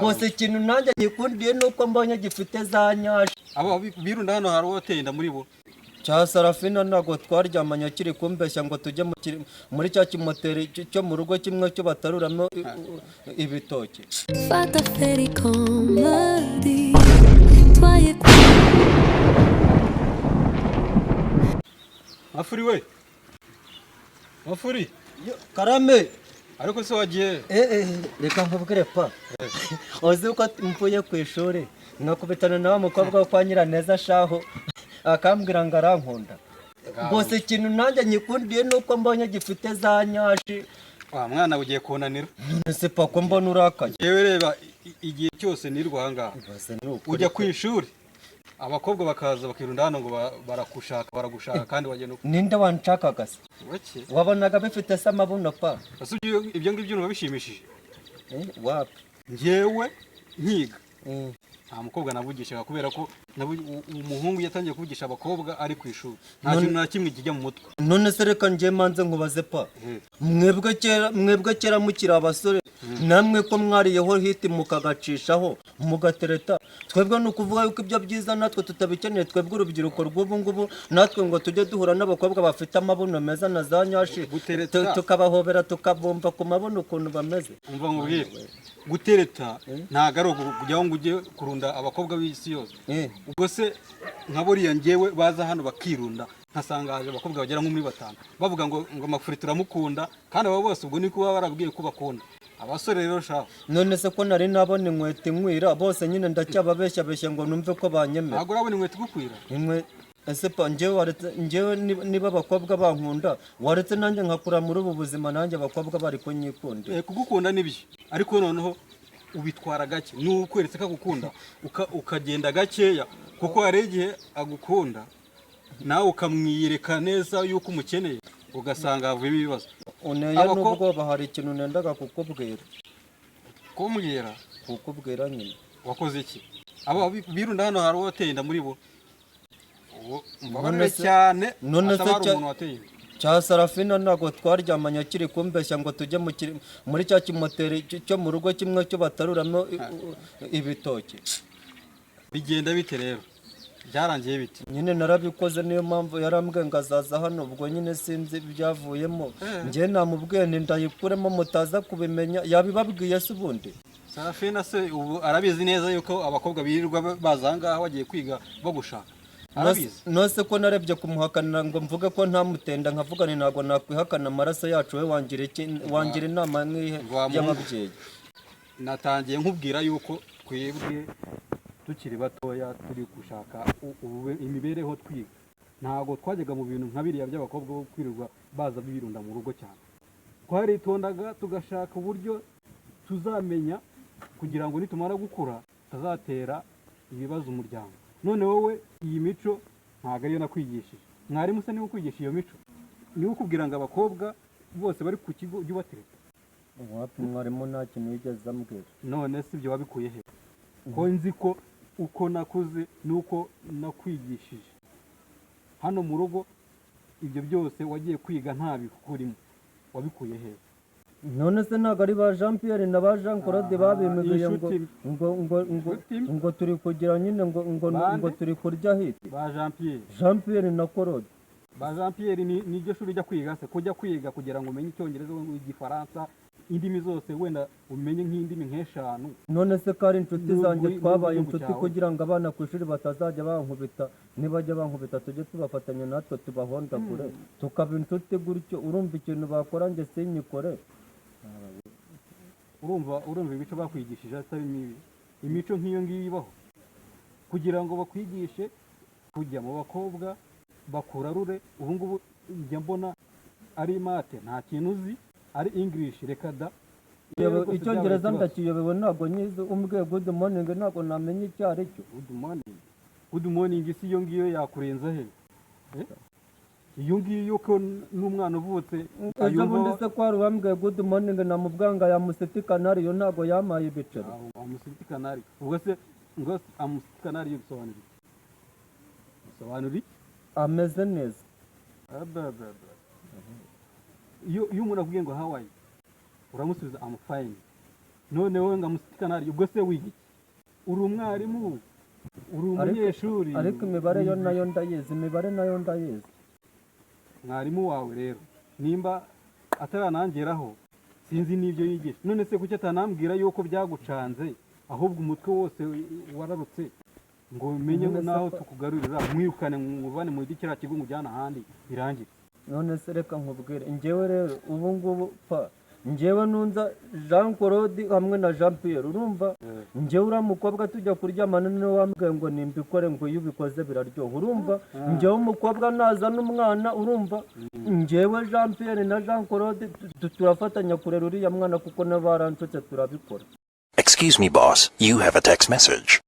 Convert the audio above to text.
Gusa ikintu nanjye gikundiye ni uko mbonye gifite za nyashi. Abo birunda hano hari uwateye inda muri bo? Cya Sarafina ntabwo twaryamanye, akiri kumbeshya ngo tujye muri cya kimoteri cyo mu rugo kimwe cyo bataruramo ibitoki. Fata feri comedy twaye. Mafuri we, Mafuri! Karame. Ariko se wagiye? Eh, reka nkubwire pa, uzi ko mvuye ku ishuri nkakubitana na wa mukobwa wo kwa Nyiraneza shaho, akambwira ngo arankunda. Gusa ikintu nanjye nyikundiye ni uko mbonye gifite za nyashi. Wa mwana, ugiye kunanira. None se pa, ko mbona urakaye? Yewe, reba, igihe cyose nirwa aha ngaha, Ibaze ni ukuri. ujya ku ishuri, abakobwa bakaza bakirunda hano ngo baragushaka, baragushaka, kandi wagenda Ninde wanshakaga se? Bake. Wabonaga bifite se amabuno pa? Ese ibyo ngibyo urumva bishimishije? Eh, wapi. Njyewe nkiga nta mukobwa navugishaga, kubera ko umuhungu yatangiye kuvugisha abakobwa ari ku ishuri, nta kintu na kimwe kijya mu mutwe. None se reka njye manze nkubaze pa, mwebwe kera mukiri abasore, namwe ko mwariyeho hit mukagacishaho mugatereta, twebwe ni ukuvuga yuko ibyo byiza natwe tutabikeneye? Twebwe urubyiruko rw'ubu ngubu, natwe ngo tujye duhura n'abakobwa bafite amabuno meza na za nyashi, Gutereta. tukabahobera, tukabumva ku mabuno ukuntu bameze. Umva nkubwire, gutereta ntabwo ari ukujyaho ngo ujye kurunda abakobwa b'isi yose. Ubwo se nka buriya njyewe baza hano bakirunda, nkasanga haje abakobwa bagera nko muri batanu bavuga ngo Amafuri turamukunda, kandi abo bose ubwo niko baba barabwiye ko bakunda abasore rero shaho. None se ko nari nabona inkweto inkwira bose, nyine ndacyababeshyabeshya ngo numve ko banyemera. Ntabwo urabona inkweto igukwira. Imwe ese pa, njyewe waretse, njyewe niba abakobwa bankunda, waretse nanjye nkakura muri ubu buzima, nanjye abakobwa bari kunyikundira. Eh, kugukunda nibyo, ariko noneho ubitwara gake. N'ukweretse ko agukunda, ukagenda gakeya, kuko hari igihe agukunda nawe ukamwiyereka neza yuko umukeneye, ugasanga havuyemo ibibazo. Uneye n'ubwoba. Hari ikintu nendaga kukubwira. Kumbwira? Kukubwira nyine. Wakoze iki? Abo birunda hano hari uwateye inda muri bo? Uwo mbabarire cyane, none se ataba hari umuntu wateye inda. Cya Sarafina ntabwo twaryamanye, akiri kumbeshya ngo tujye muri cya kimoteri cyo mu rugo kimwe cyo bataruramo ibitoki. Bigenda bite rero? Byarangiye bite? Nyine narabikoze, niyo mpamvu yarambwiye ngo azaza hano. Ubwo nyine sinzi ibyavuyemo. Njye namubwiye nti ndayikuremo mutaza kubimenya. Yabibabwiye se ubundi? Sarafina se ubu arabizi neza yuko abakobwa birirwa baza aha ngaha bagiye kwiga bagushaka? Arabizi? Nose ko narebye kumuhakanira ngo mvuge ko ntamutenda, nkavuga nti ntabwo nakwihakana amaraso yacu, we wangira iki? Wangira inama nk'ihe Wa muhungu. y'ababyeyi? Natangiye nkubwira yuko twebwe tukiri batoya, turi gushaka imibereho, twiga, ntabwo twajyaga mu bintu nka biriya by'abakobwa bo kwirirwa baza birunda mu rugo cyane. Twaritondaga, tugashaka uburyo tuzamenya kugira ngo nitumara gukura tutazatera ibibazo umuryango. None wowe iyi mico ntabwo ariyo nakwigishije. Mwarimu se niwe ukwigisha iyo mico? Niwe ukubwira ngo abakobwa bose bari ku kigo ujye ubatereta? Wapi, mwarimu nta kintu yigeze ambwira. None si ibyo wabikuye he, ko nzi ko uko nakuze n'uko nakwigishije hano mu rugo, ibyo byose wagiye kwiga ntabikurimo, wabikuye he? None se ntabwo ari ba Jean Pierre na ba Jean Claude babimbwiye ngo inshuti. ngo Inshuti. ngo turi kugira nyine ngo Bande? ngo turi kurya hit. Ba Jean Pierre? Jean Pierre na Claude. Ba Jean Pierre ni niryo shuri ujya kwiga se? Kujya kwiga kugira ngo umenye Icyongereza, Igifaransa, indimi zose, wenda umenye nk'indimi nk'eshanu. None se ko ari inshuti zanjye, twabaye n'igihugu inshuti cyawe. kugira ngo abana ku ishuri batazajya bankubita, nibajya bankubita tujye tubafatanya natwe tubahondagure, tukaba inshuti gutyo. Urumva ikintu bakora njye sinyikore? Urumva imico bakwigishije atari mibi? Imico nk'iyo ngiyo ibaho kugira ngo bakwigishe kujya mu bakobwa bakurarure? Ubu ngubu njya mbona ari math nta kintu uzi, ari English reka da. Yewe, Rwose byabaye Icyongereza ikibazo. ndakiyobewe, ntabwo nyizi. Umbwiye "good morning" ntabwo namenya icyo ari cyo. Good morning, good morning, si iyo ngiyo yakurenza he? Eh? Iyo ngiyo ko n'umwana uvutse Ejo ayumva. bundi se ko hari uwambwiye "good morning", namubwanga yamuseti kanari, iyo ntabwo yampaye ibiceri. Amusiti kanari, ubwo se ngo amusiti kanari yo bisobanura iki? Bisobanura iki? Ameze neza. Aba, aba, aba. Iyo umuntu akubwiye ngo "How are you?", uramusubiza "I'm fine." None wowe ngo amusikanari, ubwo se wiga iki? Uri umwarimu, uri umunyeshuri? Ariko imibare yo nayo ndayizi, imibare nayo ndayizi. Mwarimu wawe rero nimba ataranangeraho, sinzi n'ibyo yigisha. None se kuki atanambwira yuko byagucanze, ahubwo umutwe wose wararutse, ngo menye None se n'aho tukugarurira, mwirukane, muvane muri kiriya kigo, ngujyane ahandi, birangire? None se reka nkubwire, njyewe rero ubu ngubu pa, njyewe nunza Jean Claude hamwe na Jean Pierre, urumva, njyewe uriya mukobwa tujya kuryamana niwe wambwiye ngo nimbikore, ngo iyo ubikoze biraryoha, urumva. Njyewe umukobwa nazana umwana, urumva, njyewe Jean Pierre na Jean Claude turafatanya kurera uriya mwana, kuko nabo baranshutse, turabikora. Excuse me, boss. You have a text message.